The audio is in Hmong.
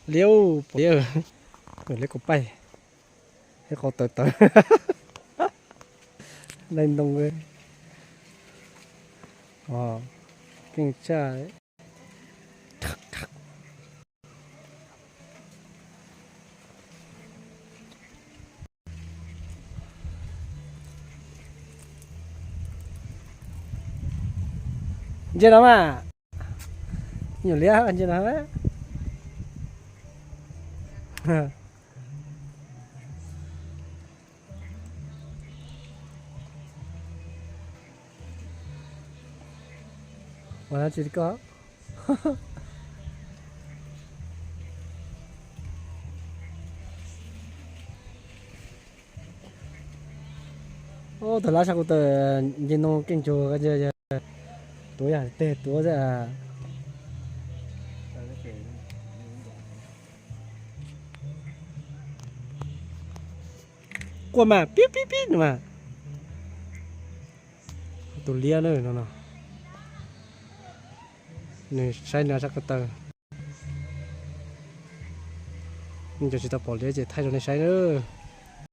Liab, pom liab, liab kuv paij, liab qau tawv tawv. Dai ntoo, keej tshaj. Ntsia no mas, nyuam liab ntsia no. Ua dab tsi koj? Ub, tag lab sab kuv taw, nce ntoo keej tsuag, tuav yog teg tuav xwb. Quaj mas pib pib pib no mas. Tus liab na no no. Nws saib nws sab ko taw. Cov tsis tau pom liab ces thaij rau nej saib na.